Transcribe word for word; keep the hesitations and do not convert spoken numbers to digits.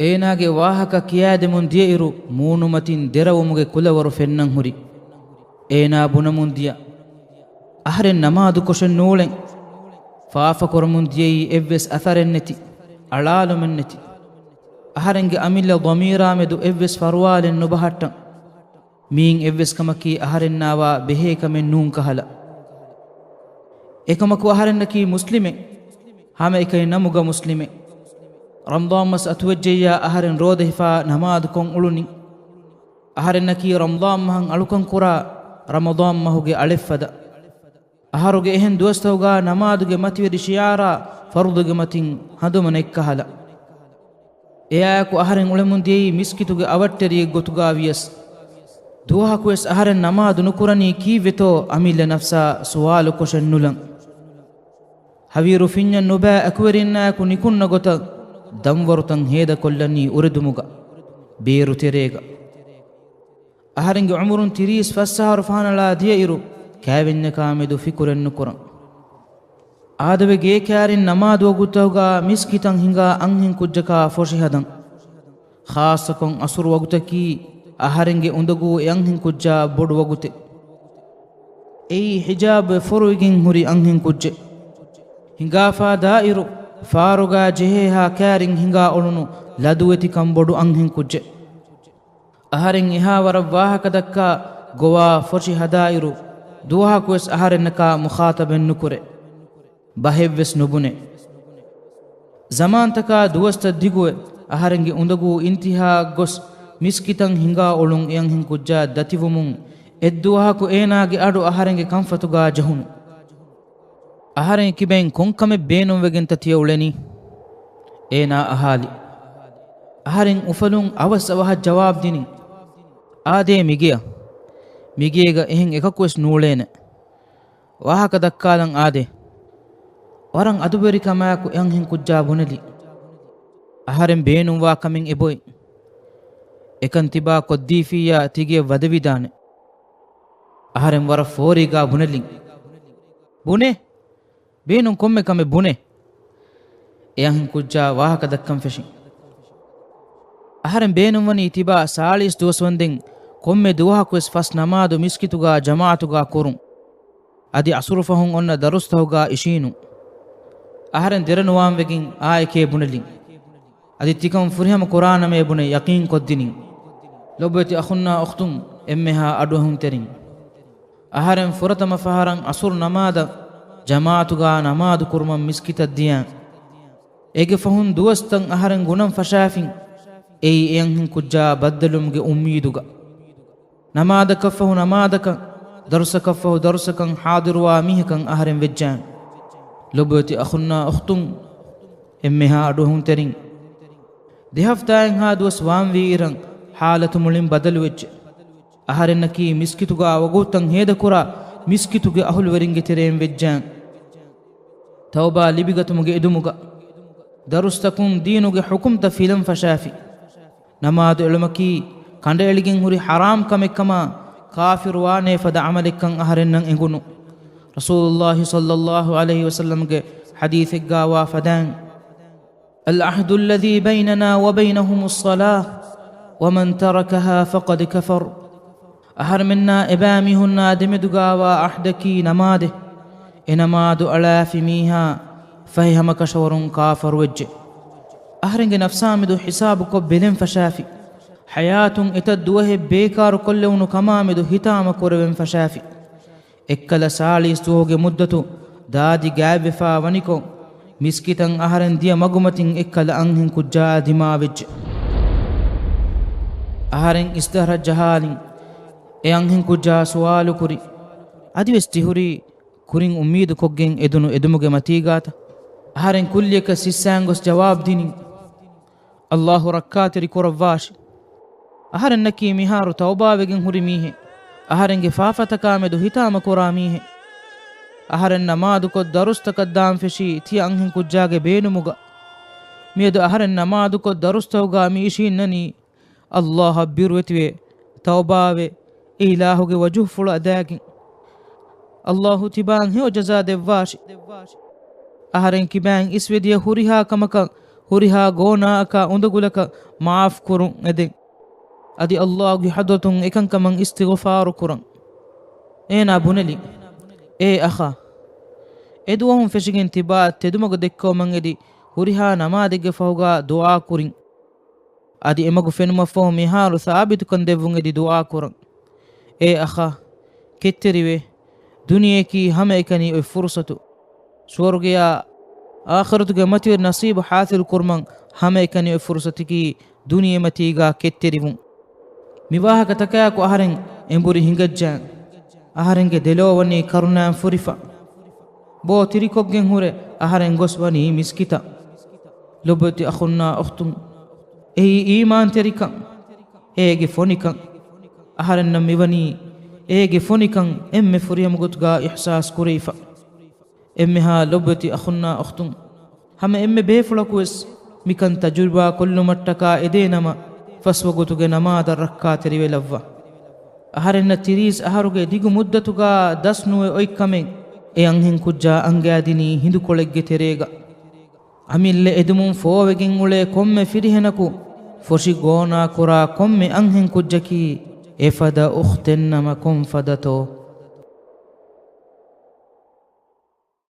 އޭނާގެ ވާހަކަ ކިޔާދެމުން ދިޔައިރު، މޫނުމަތިން ދެރަވުމުގެ ކުލަވަރު ފެންނަން ހުރި. އޭނާ ބުނަމުން ދިޔަ، އަހަރެން ނަމާދުކޮށެއް ނޫޅެން. ފާފަކުރަމުން ދިޔައީ އެއްވެސް އަސަރެއްނެތި، އަޅާލުމެއްނެތި. އަހަރެންގެ އަމިއްލަ ޟަމީރާމެދު އެއްވެސް ފަރުވާލެއް ނުބަހައްޓަން. މީން އެއްވެސް ކަމަކީ އަހަރެންނާވާ ބެހޭ ކަމެއް ނޫން ކަހަލަ. އެކަމަކު އަހަރެންނަކީ މުސްލިމެއް، ހަމައެކަނި ނަމުގަ މުސްލިމެއް. ރަމަޟާން މަސް އަތުވެއްޖެއްޔާ އަހަރެން ރޯދަ ހިފާ ނަމާދުކޮށް އުޅުނީ. އަހަރެންނަކީ ރަމަޟާން މަހަށް އަޅުކަން ކުރާ ރަމަޟާން މަހުގެ އަޅެއްފަދަ. އަހަރުގެ އެހެން ދުވަސްތަކުގަ ނަމާދުގެ މަތިވެރި ޝިޢާރާ ފަރުޟުގެ މަތިން ހަނދުމަނަ އެއްކަހަލަ. އެއާއެކު އަހަރެން އުޅެމުން ދިޔައީ މިސްކިތުގެ އަވަށްޓެރިއެއް ގޮތުގަ ވިޔަސް، ދުވަހަކުވެސް އަހަރެން ނަމާދު ނުކުރަނީ ކީއްވެތޯ އަމިއްލަ ނަފްސާ ސުވާލު ކޮށެއް ނުލަން. ހަވީރު ފިންޏަށް ނުބައި އެކުވެރިންނާއެކު ނިކުންނަ ގޮތަށް ދަންވަރުތައް ހޭދަކޮށްލަނީ އުރެދުމުގަ، ބޭރު ތެރޭގަ. އަހަރެންގެ އުމުރުން ތިރީސް ފަސް އަހަރު ފަހަނަޅާ ދިޔައިރު، ކައިވެންޏަކާ މެދު ފިކުރެއް ނުކުރަން. އާދަވެ ގޭ ކައިރިން ނަމާދު ވަގުތުތަކުގަ މިސްކިތަށް ހިނގާ އަންހެން ކުއްޖަކާ ފޮށި ހަދަން. ޚާއްޞަކޮށް އަސުރު ވަގުތަކީ އަހަރެންގެ އުނދަގޫ އެ އަންހެން ކުއްޖާ ބޮޑު ވަގުތެއް. އެއީ ހިޖާބު ފޮރުވިގެން ހުރި އަންހެން ކުއްޖެއް. ހިނގާފާ ދާއިރު، ފާރުގަ ޖެހޭހާ ކައިރިން ހިނގާ އުޅުނު ލަދުވެތިކަން ބޮޑު އަންހެން ކުއްޖެއް. އަހަރެން އެހާ ވަރަށް ވާހަކަ ދައްކާ ގޮވާ ފޮށި ހަދާއިރު، ދުވަހަކުވެސް އަހަރެންނަކާ މުޚާތަބެއް ނުކުރޭ. ބަހެއްވެސް ނުބުނޭ. ޒަމާންތަކާ ދުވަސްތައް ދިގުވެ، އަހަރެންގެ އުނދަގޫ އިންތިހާއަށް ގޮސް، މިސްކިތަށް ހިނގާ އުޅުން އެ އަންހެން ކުއްޖާ ދަތިވުމުން، އެއްދުވަހަކު އޭނާގެ އަޑު އަހަރެންގެ ކަންފަތުގާ ޖެހުނު. އަހަރެން ކިބައިން ކޮންކަމެއް ބޭނުންވެގެންތަ ތިޔަ އުޅެނީ؟ އޭނާ އަހާލި. އަހަރެން އުފަލުން އަވަސް އަވަހަށް ޖަވާބު ދިނިން. އާދޭ މިގެއަށް. މިގޭގަ އެހެން އެކަކުވެސް ނޫޅޭނެ. ވާހަކަ ދައްކާލަން އާދޭ. ވަރަށް އަދަބުވެރިކަމާއެކު އެ އަންހެން ކުއްޖާ ބުނެލި. އަހަރެން ބޭނުންވާ ކަމެއް އެބޮތް. އެކަން ތިބާ ކޮށްދީފިއްޔާ ތިގެއަށް ވަދެވިދާނެ. އަހަރެން ވަރަށް ފޯރީގާ ބުނެލިން. ބުނޭ. ބޭނުން ކޮންމެ ކަމެއް ބުނޭ. އެ އަންހެން ކުއްޖާ ވާހަކަ ދައްކަން ފެށިން. އަހަރެން ބޭނުންވަނީ ތިބާ ސާޅީސް ދުވަސް ވަންދެން ކޮންމެ ދުވަހަކުވެސް ފަސް ނަމާދު މިސްކިތުގާ ޖަމާޢަތުގާ ކުރުން. އަދި އަސުރު ފަހުން އޮންނަ ދަރުސްތަކުގާ އިށީނުން. އަހަރެން ދެރަނުވާންވެގެން އާއެކޭ ބުނެލިން. އަދި ތިކަން ފުރިހަމަ ކުރާނަމޭ ބުނެ ޔަޤީން ކޮށްދިނިން. ލޮބުވެތި އަޚުންނާ އުޚްތުން، އެންމެހާ އަޑުއެހުންތެރިން. އަހަރެން ފުރަތަމަ ފަހަރަށް އަސުރު ނަމާދަށް ޖަމާޢަތުގާ ނަމާދު ކުރުމަށް މިސްކިތަށް ދިޔަ. އޭގެ ފަހުން ދުވަސްތައް އަހަރެން ގުނަން ފަށާފިން. އެއީ އެ އަންހެން ކުއްޖާ ބައްދަލުވުމުގެ އުއްމީދުގަ. ނަމާދަކަށްފަހު ނަމާދަކަށް، ދަރުސަކަށްފަހު ދަރުސަކަށް ޙާޟިރުވާ މީހަކަށް އަހަރެން ވެއްޖާން. ލޮބުވެތި އަޚުންނާ އުޚްތުން، އެންމެހާ އަޑުއެހުންތެރިން. ދެ ހަފްތާއެއްހާ ދުވަސް ވާންވީއިރަށް ޙާލަތު މުޅިން ބަދަލުވެއްޖެ. އަހަރެންނަކީ މިސްކިތުގާ ވަގުތުތައް ހޭދަކުރާ މިސްކިތުގެ އަހުލުވެރިންގެ ތެރެއިން ވެއްޖާން. ތައުބާ ލިބިގަތުމުގެ އެދުމުގަ، ދަރުސްތަކުން ދީނުގެ ޙުކުމްތައް ފިލަން ފަށާފި. ނަމާދު އެޅުމަކީ ކަނޑައެޅިގެން ހުރި ޙަރާމް ކަމެއްކަމާ، ކާފިރުވާނޭ ފަދަ ޢަމަލެއްކަން އަހަރެންނަށް އެނގުނު. ރަސޫލުﷲ ޞައްލަﷲ ޢަލައިހި ވަސައްލަމްގެ ޙަދީޘެއްގާވާ ފަދައިން، العهد الذي بيننا وبينهم الصلاة ومن تركها فقد كفر. އަހަރެމެންނާ އެބައިމީހުންނާ ދެމެދުގާވާ ޢަހްދަކީ ނަމާދެއް. އެ ނަމާދު އަޅާފި މީހާ ފަހެ ހަމަކަށަވަރުން ކާފަރުވެއްޖެ. އަހަރެންގެ ނަފްސާމެދު ޙިސާބުކޮށް ބެލެން ފަށާފި. ޙަޔާތުން އެތައް ދުވަހެއް ބޭކާރު ކޮށްލެވުނު ކަމާމެދު ހިތާމަ ކުރެވެން ފަށާފި. އެއްކަލަ ސާޅީސް ދުވަހުގެ މުއްދަތު ދާދި ގާތްވެފާ ވަނިކޮށް، މިސްކިތަށް އަހަރެން ދިޔަ މަގުމަތިން އެއްކަލަ އަންހެން ކުއްޖާއާ ދިމާވެއްޖެ. އަހަރެން އިސްތަށާރަ ޖަހާލިން، އެ އަންހެން ކުއްޖާ ސުވާލުކުރި، އަދިވެސް ތިހުރީ ކުރިން އުއްމީދުކޮށްގެން އެދުނު އެދުމުގެ މަތީގާތަ؟ އަހަރެން ކުއްލިއަކަށް ސިއްސާން ގޮސް ޖަވާބު ދިނިން. އައްލާހު ރައްކާތެރި ކުރައްވާށި. އަހަރެންނަކީ މިހާރު ތައުބާވެގެން ހުރި މީހެއް. އަހަރެންގެ ފާފަތަކާމެދު ހިތާމަކުރާ މީހެއް. އަހަރެން ނަމާދުކޮށް ދަރުސްތަކަށް ދާން ފެށީ ތިޔަ އަންހެން ކުއްޖާގެ ބޭނުމުގަ. މިއަދު އަހަރެން ނަމާދުކޮށް ދަރުސްތަކުގަ މި އިށީންނަނީ. އައްލާހަށް ބިރުވެތިވެ، ތައުބާވެ، އެ އިލާހުގެ ވަޖުހުފުޅު އަދާގެން. އައްލާހު ތިބާއަށް ހެޔޮ ޖަޒާ ދެއްވާށި. އަހަރެން ކިބާއިން އިސްވެދިޔަ ހުރިހާ ކަމަކަށް ހުރިހާ ގޯނާއަކާ އުނދަގުލަކަށް މާފް ކުރުން އެދެން. އަދި ﷲ ގެ ޙަޟްރަތުން އެކަންކަމަށް އިސްތިޣުފާރު ކުރަން. އޭނާ ބުނެލި، އޭ އަޚާ! އެދުވަހުން ފެށިގެން ތިބާ ތެދުމަގު ދެއްކަވަމަށް އެދި ހުރިހާ ނަމާދެއްގެ ފަހުގާ ދުޢާ ކުރިން. އަދި އެމަގު ފެނުމަށްފަހު މިހާރު ސާބިތުކަން ދެއްވުން އެދި ދުޢާ ކުރަން. އޭ އަޚާ! ކެތްތެރިވޭ. ދުނިޔެއަކީ ހަމައެކަނި އޮތް ފުރުޞަތު. ސުވަރުގެޔާ އާޚިރަތުގެ މަތިވެރި ނަޞީބު ޙާޞިލު ކުރުމަށް ހަމައެކަނި އޮތް ފުރުޞަތަކީ ދުނިޔެމަތީގާ ކެތްތެރިވުން. މިވާހަކަތަކާއެކު އަހަރެން އެނބުރި ހިނގައްޖެ. އަހަރެންގެ ދެލޯ ވަނީ ކަރުނައިން ފުރިފަ. ބޯ ތިރިކޮށްގެން ހުރެ އަހަރެން ގޮސް ވަނީ މިސްކިތަށް. ލޮބުވެތި އަޚުންނާ އުޚްތުން، އެއީ އީމާންތެރިކަން، އޭގެ ފޮނިކަން. އަހަރެންނަށް މިވަނީ އޭގެ ފޮނިކަން އެންމެ ފުރިހަމަ ގޮތުގާ އިޙްސާސް ކުރެވިފަ. އެންމެހާ ލޮބުވެތި އަޚުންނާ އުޚްތުން، ހަމަ އެންމެ ބޭފުޅަކުވެސް މިކަން ތަޖުރިބާ ކޮށްލުމަށްޓަކާ އެދޭނަމަ، ފަސްވަގުތުގެ ނަމާދަށް ރައްކާތެރިވެލައްވާ. އަހަރެންނަށް ތިރީސް އަހަރުގެ ދިގު މުއްދަތުގާ ދަސްނުވެ އޮތްކަމެއް އެ އަންހެންކުއްޖާ އަންގައިދިނީ ހިނދުކޮޅެއްގެ ތެރޭގަ. އަމިއްލަ އެދުމުން ފޯވެގެން އުޅޭ ކޮންމެ ފިރިހެނަކު ފޮށި ގޯނާ ކުރާ ކޮންމެ އަންހެންކުއްޖަކީ އެފަދަ އުޚްތެއްނަމަ ކޮންފަދަތޯ؟